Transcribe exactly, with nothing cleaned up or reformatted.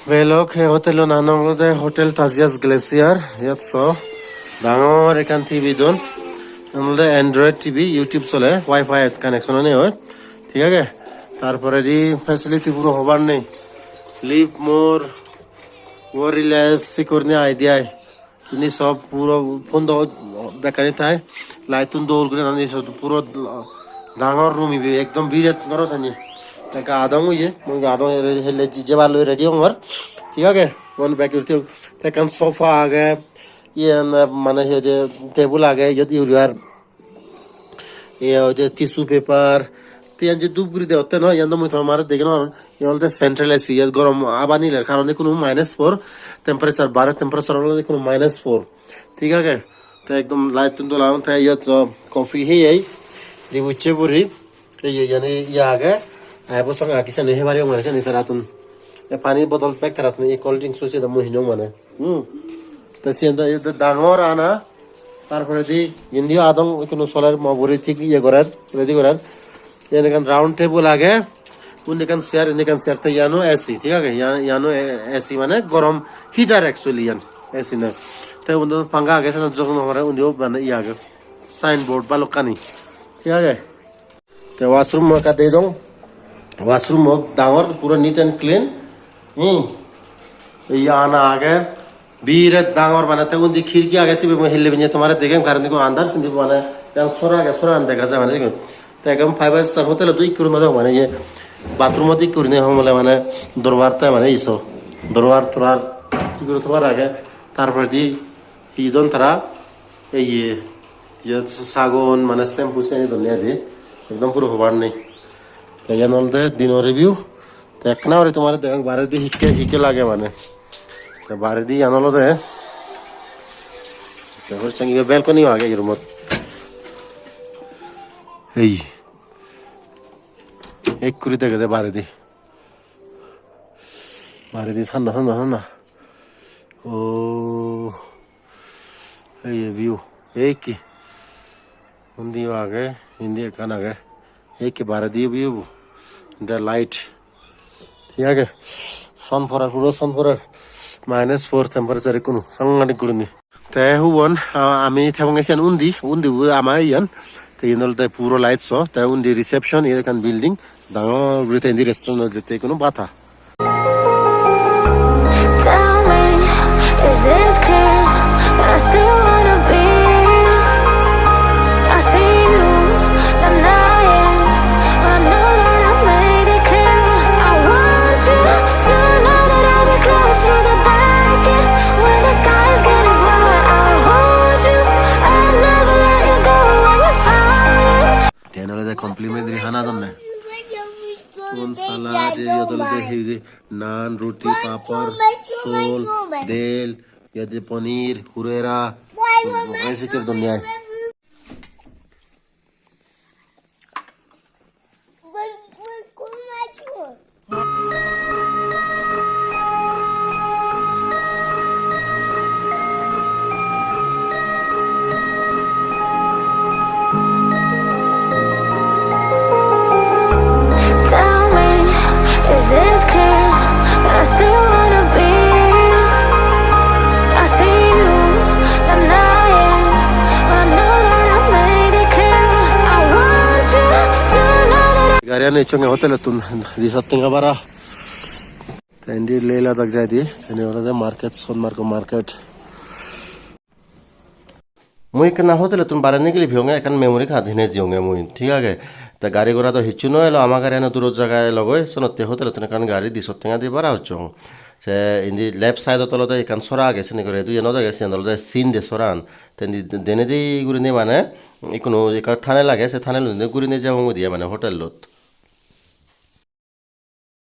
Belok, he hotello nangan olode Hotel Tajias Glacier. Iyot so dangor ekkan T V don. Iyan olode Android T V, YouTube sole, Wi-Fi connection ani oi. Thik age? Tar poredi facility puro hobar nei. Live more, worry less, sikkuri idea. Indi sob puro phone do bekkani thai. Light-tun dol guri nani sot puro dangor room ibe, ekdom birat goro sanye. Ekka adong oye, mui adong re-, hele je-, jebar loi ready ongor. Thik age? Mon bek guri te ekkan sofa age, iyen, eh, mane he hoide table age, iyot uribar. Ye hoide tissue paper. Te iyan je dhup guri degotte noi, iyan do mui tomare dege nw parong. Iyan olode central A C, iyot gorom haba niler, karon ikkunu minus four temperature, bare temperature olode ikkunu minus four. Thik age? Te ekdom light-tun dol agon, te iyot jo coffee heyei, dibucche buri, heyei iyani ye age, ebo songe age siyani hei paribong mane siyani tarattun. Te pani bodol bek tarattun, ye cold drinks-o siyan do mui hinong mane. Hmm. Te siyan do, iyot do dangor ana, tar poredi indiyo adong, ikkunu soler mo buri thik ye gorer, ready gorer. Iyan ekkan round table age, undi ekkan chair, indi ekkan chair, te iyano A C, thik age? Iyan, iyano A-, A C mane gorom heater actually iyan, A C noi. Te undi do pangkha age, siyano jok no pore, undiyo mane ye age, signboard balokkani, thik age? Te washroom-o ekka degong. Washroom-o dangor, puro neat and clean. Hmm. Ei ana age. Birat dangor mane, te undi khirki age, sibe mui hille binne tomare degem, karon ikko andar, sindi mane ekkan sora age, soran dega jai mane sigun. Te ekdom five star hotel-ot do ikko room age mane, ye bathroom-ot ikko room age mane, dorbar te mane iso. Dorbar torar ikko room tobar age. Tar poredi hi don tara, ei ye, iyot sagon mane shampoo seni donne adi, ekdom puro hobar nei. Te iyan olode dino review. Te ekkana guri tomare degong baredi hikke hikke lage mane. Te baredi iyan olode, te hor sangi balcony o age ei room-ot. Ei, ekkuri degede baredi. Baredi sanda, sanda, sanda. Oh, ei view. Ei ki? Undi age, indi ekkan age. Ei ki baredi view bo. The light. Thik age? Sun porer, puro sun porer. Minus four temperature ikkunu. Sangadik gurinei. Te hubon, ah, ami thebonge siyan undi, undi bu ama iyan. Te iyan olode puro light show. Te undi reception, iyan ekkan building. Dangor guri te indi restaurant ot jette ikkunu bata. Tell me, is it clear that I still wanna be? I see you denying, but I know that I made it clear. I want you to know that I'll be close through the darkest when the sky's getting bright. I'll hold you and never let you go when you're falling. Te iyan olode complimentary hana donne. Hon salad, iyot olode hi hoide naan, ruti, papor, sol, del, iyot paneer, hurera, ei sikke donne ai. Tell me, is it clear that I still wanna be? I see you denying, but I know that I made it clear. I want you to know that I Gariyan ecchonge hotelottun, di sot tenga bara. Te indi Leh Ladakh jaide, te indi olode market, Sonmarg market. Mui ekkena hotelottun bare nigili piyonge, ekkan memory card hine jiyonge mui, thik age? Te gari gora do hissu no elo, ama gari ano duro jaga elogoi, senotte hotelottun ekkan gari di sot tenga di bara hocchong. Te indi left side ot olode ekkan sora age, seni guri duye no dege, siyan olode Sinde soran. Te indi denedi gurinei mane ikkunu ekkan tunnel age, se tunnel indi gurinei jebong udiye mane hotelot.